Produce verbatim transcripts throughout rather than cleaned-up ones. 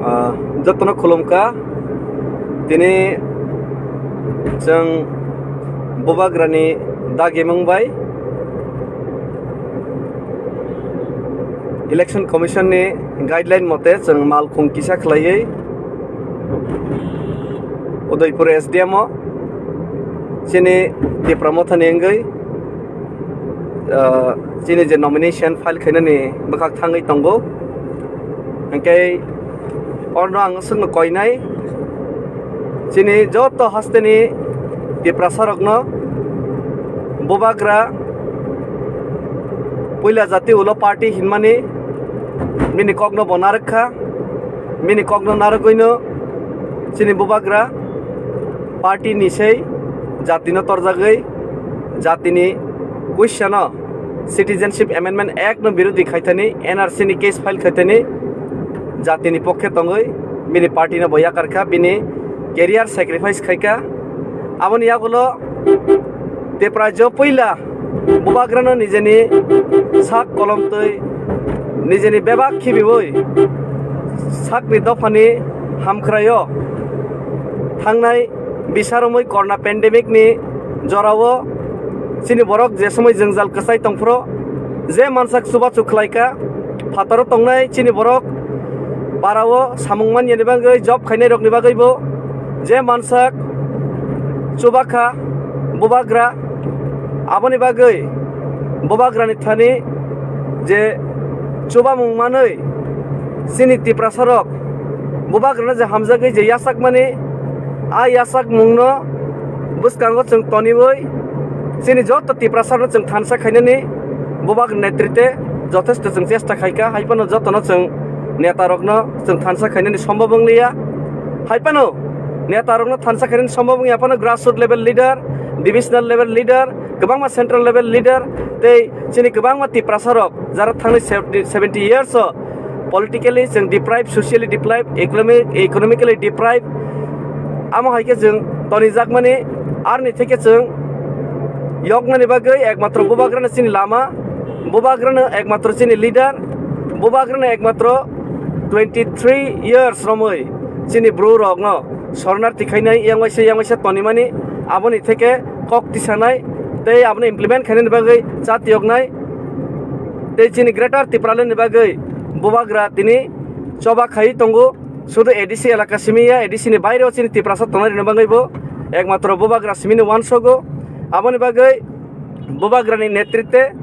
Ah, jotono khulumkha. Tini chwng Bubagrani dagimung bai Election Commission ni guideline mote chwng malkhung kisa khlaiwi Udaipur S D M o chini Tipra Mothani wngwi, ah, chini je nomination file khainani bwkhak thangwi tongo. Hwnkhe orno ang swkno koinai, chini joto hasteni Tiprasarokno Bubagra puila jati ulo party hinmani bini kokno bo narwk kha, bini kokno narwgwino chini Bubagra party ni sei jatino torjagwi jatini kuisano Citizenship Amendment Act no birodhi khaithani, N R C ni case file khaithani, jatini pokhe tongwi bini party no bo yakar kha, bini career sacrifice khai kha. Aboni yagulo Tipra jo puila Bubagrano nijeni sak kolomtwi nijeni bebak khibiwi sakni dophani hamkhraio thangnai bisaromwi corona pandemic ni jorao chini borok je somoi jwngjal kwchai tongphuru je mansak chubachu khlaikha, phataro tongnai chini borok barao samung manyani bagwi, job khainai rokni bagwibo je mansak chubakha Bubagra, aboni bagwi Bubagrani thani je chubamung manwi chini Tiprasarok Bubagrano je hamjagwi je yachakmani, a yachakmungno bwskango chwng toniwi chini joto Tiprasarokno chwng thansa khainani Bubagrani netrite jothesto chwng chesta khaikha, hai phano jotono chwng netarokno chwng thansa khainani sombhob wngliya. Hai phano netarokno thansa khainani sombhob wngya phano grassroot level leader, divisional level leader, kwbangma central level leader tei chini kwbangma Tiprasarok jara thangni seventy, seventy years o politically chwng deprived, socially deprived, economic, economically deprived, amo hai khe chwng tonijakmani. Arni theke chwng yoknani bagwi ekmatro Bubagrano chini lama, Bubagrano ekmatro chini leader, Bubagrano ekmatro twenty three years romwi chini bru rokno sornarthi khainai, yang waisa yang waisa tonimani, aboni theke kok tisanai tei abono implement khainani bagwi chatiyoknai tei chini Greater Tipraland ni bagwi Bubagra tini choba khai tongo. Sudu A D C elaka simi ya, A D C ni baireo chini Tiprasa tongnai rwna bagwi bo ekmatro Bubagra simini uansogo. Aboni bagwi Bubagrani netrite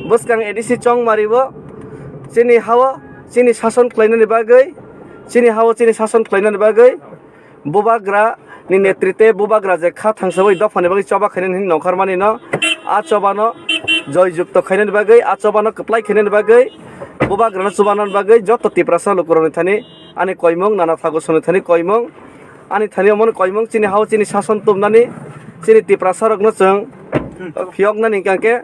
bwskang A D C Chongmari bo chini hao chini sason khlainani bagwi, chini hao chini sason khlainani bagwi Bubagra ni netrite Bubagra je kha thangsawi dophani bagwi choba khainani hinwi nongkhormani no, a choba no joy jukto khainani bagwi, a choba no kwplai khainani bagwi, Bubagra no chubanani bagwi joto Tiprasa lukurokni thani ani koimung, nana thago songni thani koimung, ani thani omono koimung chini hao chini sason tumnani, chini Tiprasa rokno chwng phiyoknani hwnkhe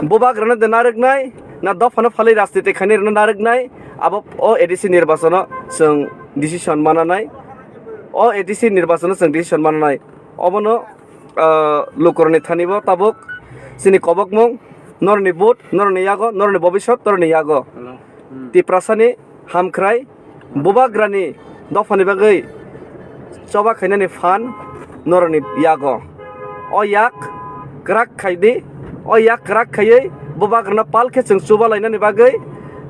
Bubagrano de narwknai, na dophano phalwi rajniti khainai rwna narwknai, abo o A D C nirbachono chwng decision mananai, o A D C nirbachono chwng decision mananai. Obono, ah, lukurokni thani bo tabuk chini kobokmung, norokni vote, norokni yago, norokni bobiswt, norokni yago. Tiprasani hamkhrai, Bubagrani dophani bagwi choba khainani phan norokni yago. O yak kwrak khai di, o yak kwrak khaiwi Bubagrano pal khe chwng chuba lainani bagwi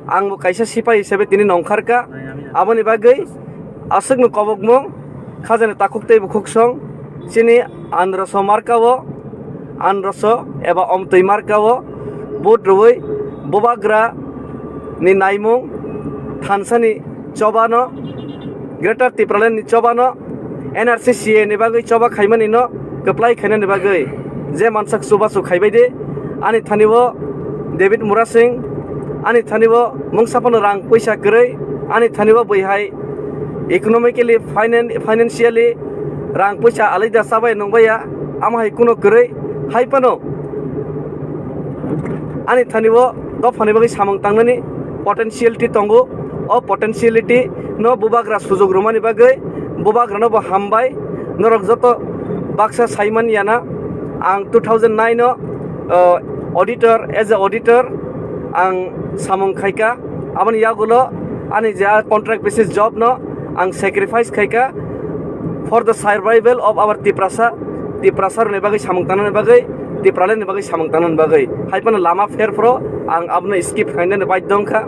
ang bo kaisa sipai hisabe tini nongkhar kha. Aboni bagwi aswkno kobokmung khajani takhuk tei bukhuk song chini androso markao, androso eba omtwi markao vote rwui Bubagra ni naimung thansani chobano, Greater Tipraland ni chobano, N R C C A ni bagwi choba khaimani no kwplai khainani bagwi je mansak chubachu khaibai di. Ani thani bo David Murasing, ani thani bo mungsa phano rang puisa kwrwi, ani thani bo bwihai economically, finan-, financially rang puisa alaida chabai nungbaiya, amo hai kuno kwrwi, hai phano ani thani bo dophani bagwi samung tangnani potentiality tongo. O potentiality no Bubagra sujuk rwmani bagwi Bubagrano bo hambai. Norok joto baksa saimani yana, ang two thousand nine o, uh, auditor, as a auditor ang samung khaika. Aboni yagulo ani je a contract basis job no ang sacrifice khaikha for the survival of our Tiprasa, Tiprasa rokni bagwi samung tangnani bagwi, Tipraland ni bagwi samung tangnani bagwi. Hai phano lama pher phro ang abono skip khainani baidhyo wngkha.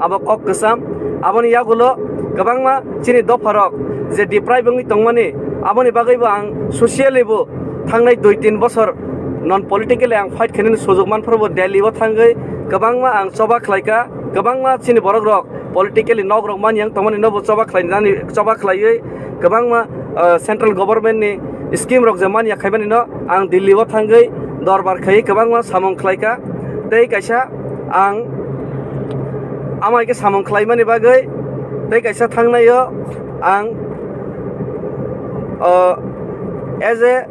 Abo kok kwcham. Aboni yagulo kwbangma chini dopharok je deprive wngwi tongmani, aboni bagwibo ang socially bo thangnai dui tin bosor non politically ang fight khainani sujok manphrobo Delhi o thangwi kwbangma ang choba khlaikha, kwbangma chini borokrok politically nok rok mani yang tongmani nobo choba khlainani choba khlaiwi kwbangma, ah, central government ni scheme rok je mani ya khaimani no ang Delhi o thangwi dorbar khaiwi kwbangma samung khlaikha. Tei kaisa ang amai khe samung khlaimani bagwi tei kaisa thangnaio ang, ah, as a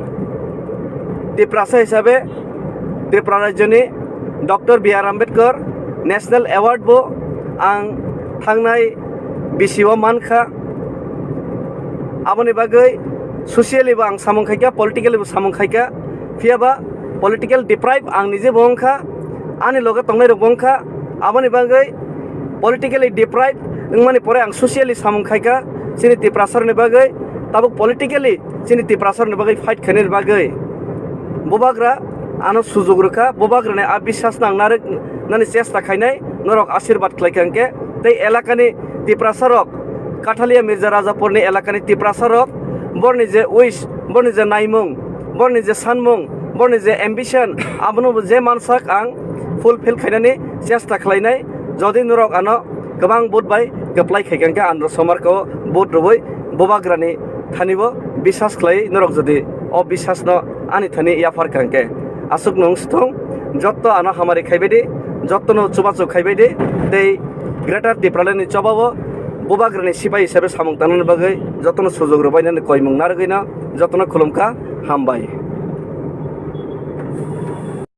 Tiprasa hisabe Tripura rajyoni Doctor B R Ambedkar National Award bo ang thangnai bisio mankha. Aboni bagwi socially bo ang samung khaikha, politically bo samung khaikha. Phiyaba political deprive ang nije bo wngkha, ani loge tongnai rok bo wngkha. Aboni bagwi politically deprive wngmani pore ang socially samung khaikha chini Tiprasarni bagwi, tabuk politically chini Tiprasarni bagwi fight khainani bagwi. Bubagra ano sujok rwkha, bubagrani a biswas nang narwk nani chesta khainai norok asirwad khlaikha hwnkhe, tei elakani Tiprasarok Kathalia Mirza Rajapurni elakani Tiprasarok borni je wish, borni je naimung, borni je sanmung, borni je ambition, abono bo je mansak ang fulfill khainani chesta khlainai. Jodi norok ano kwbang vote bai kwplai khaikha hwnkhe, ano somarkao vote rwui bubagrani thanibo biswas khlai norok jodi o biswasno ani thani yapharkha hwnkhe, aswk nwng sithung, jotto ano hamari khaibaidi, jottono chubachu khaibaidi, tei Greater Tipralandni chobao bubagrani sipai hisabe samung tangnani bagwi jottono sujok rwbainani koimung narwgwino jottono khulumkha, hambai.